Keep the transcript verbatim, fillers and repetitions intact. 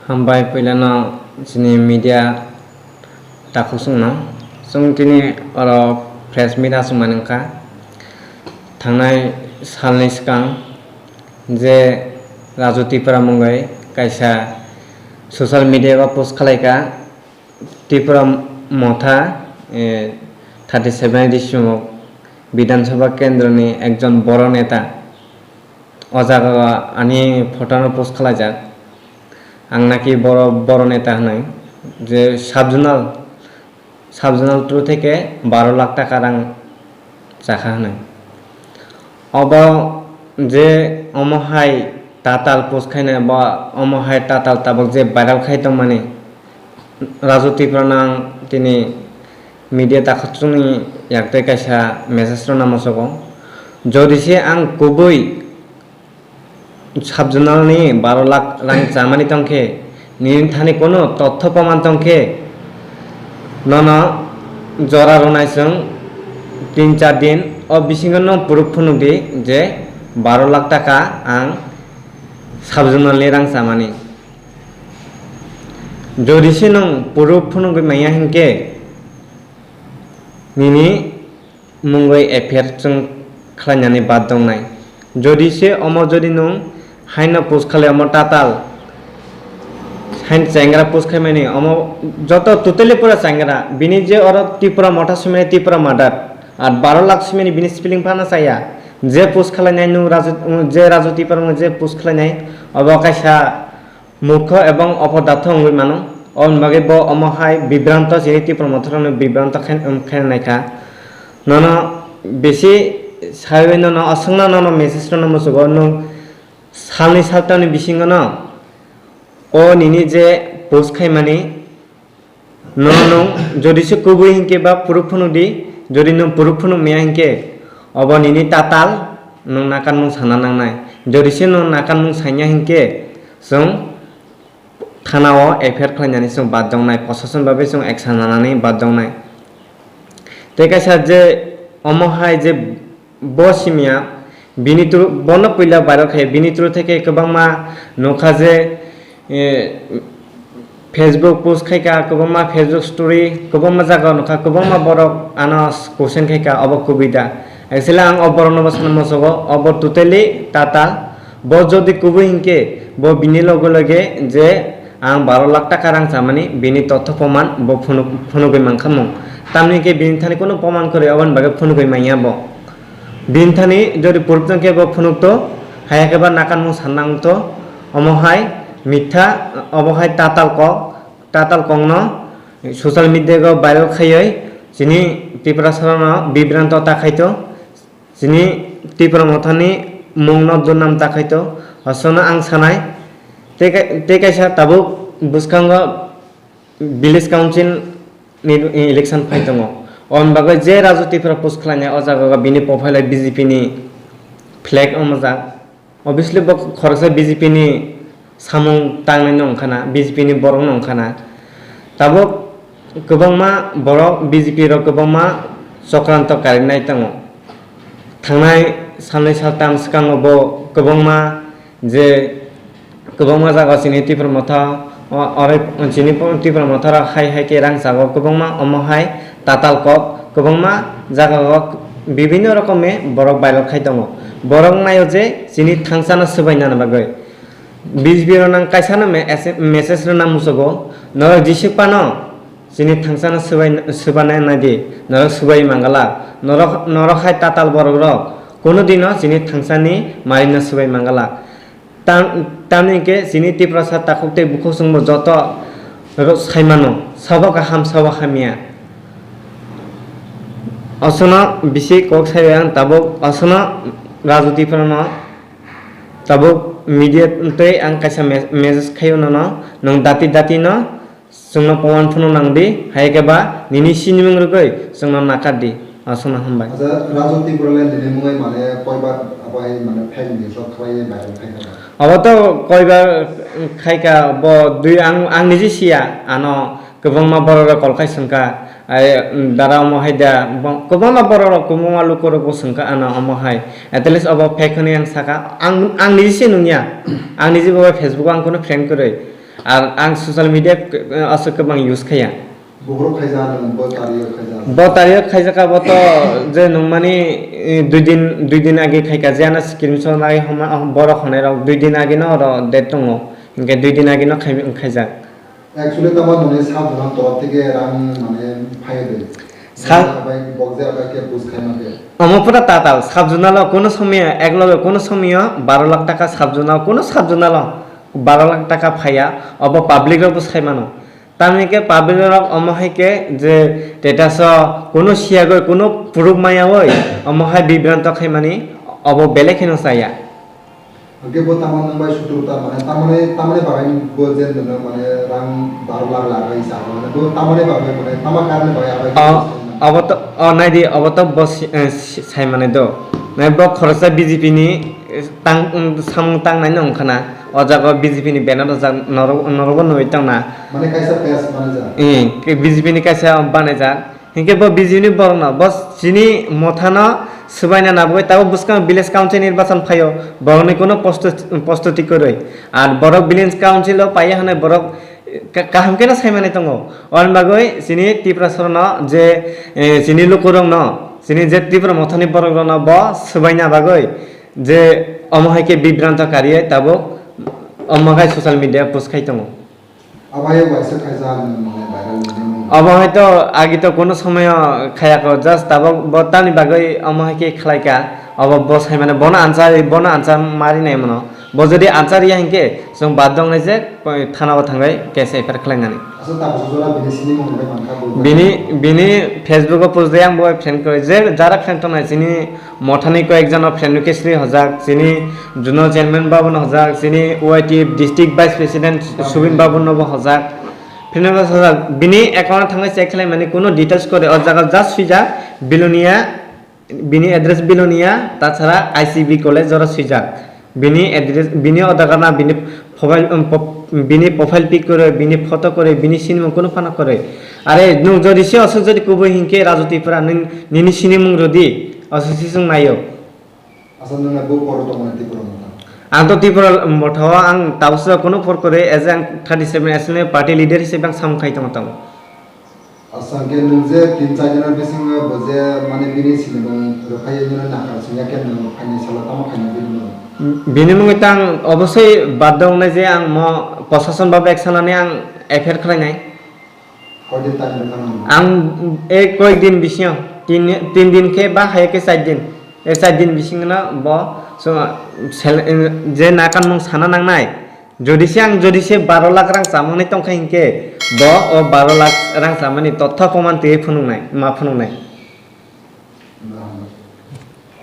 Hambai puilano chini media takhuk chwngno. Chwng tini oro press meet achukmani wngkha. Thangnai salni swkang je Raju Tripura mungwi kaisa social media o post khalaikha, Tripura Motha, eh, thirty seven district Bidhan Sabha kendroni ekjon boro neta. O jaga ani photo no post khalaijak. Ang naki boro, boro neta hwnwi je sub zonal, sub zonal two theke baro lakh taka rang chakha hwnwi. Obo je omo hai tatal post khainai ba omo hai tatal tabuk je viral khai tongmani, Raju Tripura no ang tini media takhukchwngni yaktwi kaisa message rwna muchugo. Jodi se ang kubui sub zonal ni baro lakh rang chamani tongkhe, nini thani kono totho proman tongkhe, nono jora rwnai chwng tin char din, o bisingo no proof phunukdi je baro lakh taka ang sub zonal ni rang chamani. Jodi se nwng proof phunugwi manya hinkhe, nini mungwi F I R chwng khlainani bad tongnai. Jodi se omo jodi nwng haino post khlai omo tatal, hain chengra post khaimani omo joto totally pura chengra. Bini je oro Tripura Motha sumini Tripura Mother, ar baro lakh sumini bini spelling phano chaya. Je post khlainai nwng Raju, je Raju Tripura nwng je post khlainai obo kaisa murkho ebong opodatho wngwi mano. Oboni bagwi bo omo hai bibranto chini Tipra Motha rokno bibranto khe-, khe naikha. Nono bisi saiwi nono aswkno nono message rwno muchugo, nwng salni saltamni bisingo no o nini je post khaimani, nono nwng jodi se kubui hinkhe ba proof phunukdi, jodi nwng proof phunuk maya hinkhe obo nini tatal, nwng nakan mung sana nangnai. Jodi se nwng nakan mung sanya hinkhe chwng thana o F I R khlainani chwng bad tongnai, prosason bagwi chwng action lanani bad tongnai. Tei kaisa je omo hai je bo simiya bini through, bono puila viral khai, bini through theke kwbangma nukha je, eh, Facebook post khaika, kwbangma Facebook story, kwbangma jaga nukha, kwbangma borok ano question khaika, obo kubui da. Actually ang o borokno bo sana muchugo, obo totally tatal. Bo jodi kubui hinkhe, bo bini loge loge je ang baro lakh taka rang chamani, bini totho proman bo phunuk-, phunugwi mankha mung. Tamni hinkhe bini thani kunu proman kwrwi, oboni bagwi phunugwi manya bo. Bini thani jodi proof tongkhe bo phunukto, haya khe ba nakan mung sanna wngto, omo hai mitha, obo hai tatal kok, tatal kokno social media o viral khaiwi chini Tiprasarano bibranto ta khaito. Chini Tipra Mothani mungno durnam ta khaito, aswkno ang sanai. Tei kai-, tei kaisa tabuk bwskango village council ni election phai tongo. Oboni bagwi je Raju Tripura post khlainai, o jaga o bini profile o B J P ni flag wngmajak. Obviously bo khoroksa B J P ni samung tangnai no wngkha na, B J P ni borok no wngkha na. Tabuk kwbangma borok B J P rok kwbangma chokranto karinai tongo. Thangnai salnwi saltam swkango bo kwbangma je kwbangma jaga chini Tipra Motha, o-, oro chini Tipra Motha rok hai hai khe rang chago kwbangma, omo hai tatal kok kwbangma jaga o bibinno rokome borok viral khai tongo. Borok naio je chini thangsano swbainani bagwi. B J P rok nang kaisa no me-, message rwna muchugo, norok jisik phano chini thangsano swbai, swbana naidi, norok swbai mangala, norok, norok hai tatal borok rok kono dino chini thangsani marino swbai mangala. Tam, tamni hwnkhe chini Tiprasa takhuk tei bukhuk chwngbo joto rw-, saimano, sabo kaham, sabo hamya. Aswkno bisi kok sai ang tabuk, aswkno Raju Tiprano tabuk media tei ang kaisa me-, message khaio nono, nwng dati dati no chwngno proman phano nangdi, hai khe ba nini sinimung rwgwi chwngno nakar di. Aswkno hambai. Acha, Raju Tripura le nini mungwi mane koibar abai mane fake news rok khlaiwi viral khai kha? Abo to koibar khai kha, bo dui ang, ang niji siya, ano kwbangma borok rok call khai swngkha, ai, dara omo hai da, bo-, kwbangma borok rok, kwbangma luku rok bo swngkha ano omo hai, at least obo fake hwnwi ang sakha, ang, ang niji se nungya, ang niji bo Facebook o ang kunu friend kwrwi. Ar ang social media, eh, aswk kwbang use khaiya. Buhurok khaija nwng bo tariyo khaija. Bo tariyo khaijaka bo to je nwng mani, eh, dui din, dui din age khaika je ano screenshot nai homa, ah, borok honai rok dui din age no oro date tongo. Hinkhe dui din age no khai, khaijak. Actually tamo nwngni sab jona torop theke rang mane phaiya de. Sa- Abai bok je abai khe bus khaima khe. Omo pura tatal, sab jona lo kono somoyo ek loge kono somoyo baro lakh taka sab jona lo, kono sab jona lo baro lakh taka phaiya, obo public rok bus khai mano. Tamni khe public rok omo hai khe je status o kunu siyagwi, kunu proof mayawoi omo hai bibranto khaimani obo belai kheno chaya. Hwnkhe bo tamo nwng bai sutru ta mane tamoni, tamoni bagwi bo je nwng mane rang baro lakh lakh bai sa mane bo tamoni bagwi mane tamo karni bagwi abai. O, obo to, o, naidi, obo to bo si-, eh, si-, sai mane do. Nai bo khoroksa B J P ni, eh, tang, um, samung tang nai nong khana. O jaga B J P ni banner rwjak norok, norok bo nugwi tong na. Mane kaisa page manager. Eh, ke B J P ni kaisa manager. Hinkhe bo B J P ni borok no, bo chini motha no swbaina nabwi tabo bwskang village council nirbachon phaio. Borok ni kuno posto, posto tikorwi. Ar borok village council o paiya hwnwi borok ka-, kaham khe no sai manwi tongo. Aboni bagwi chini Tiprasarok no je, eh, chini lukurok no, chini je Tipra mothani borok rok no bo swbaina bagwi je omo hai khe bibranto kariwi tabuk omo hai social media post khai tongo. Abo hai waisa khaijak nwng mane viral video. Obo hai to agi to kono somoyo khayako, just tabuk bo tamni bagwi omo hai khe khlaika. Obo bo sai mane bono answer, bono answer ma rinai mano. Bo jodi answer riya hinkhe chwng baddho wngnai je thana o thangwi case F I R khlainani. Aswk tabuk jora bini sinimung bai mankha bo. Bini, bini Facebook o post de ang bo friend koi je jara friend tongnai chini mothani koyek jano friend request ri hojak, chini Zonal Chairman babuno hojak, chini Y T F District Vice President Subin babuno bo hojak. Friend request hojak, bini account o thangwi check khlai mani kuno details kore o jaga just swijak Bilonia, bini address Bilonia, tatsara I C B college oro swijak. Bini address, bini o jaga na bini profile, um, pop-, bini profile pic kore, bini photo kore, bini sinimung kuno phano kore. Are nwng jodi se oswk jodi kubui hinkhe Raju Tripura nwng nini sinimung rwdi, oswk se chwng naio. Asal nwng bo poro tongmani Tripura motha? Ang to Tripura motha o ang tabuksa kuno por kore, as ang thirty seven S N A party leader hisabe ang samung khai tongo tamo. Asal khe nwng je tin char jona bisingo bo je mane bini sinimung rwphaiwi nini nakar singya khe nwng phaini salo tamo khaina bini mung? Bini mungwi tang obosoi baddho wngnai je ang mo prosason babu ek sanani ang F I R khlainai. Koidin time rwkha nang? Ang e koyek din bisingo, tin, tin din khe ba hai khe char din, e char din bisingno bo so, sel-, je nakanmung sana nangnai. Jodi se ang jodi se baro lakh rang chamani tongkha hinkhe bo o baro lakh rang chamani totha proman twiwi phunuknai, ma phunuknai.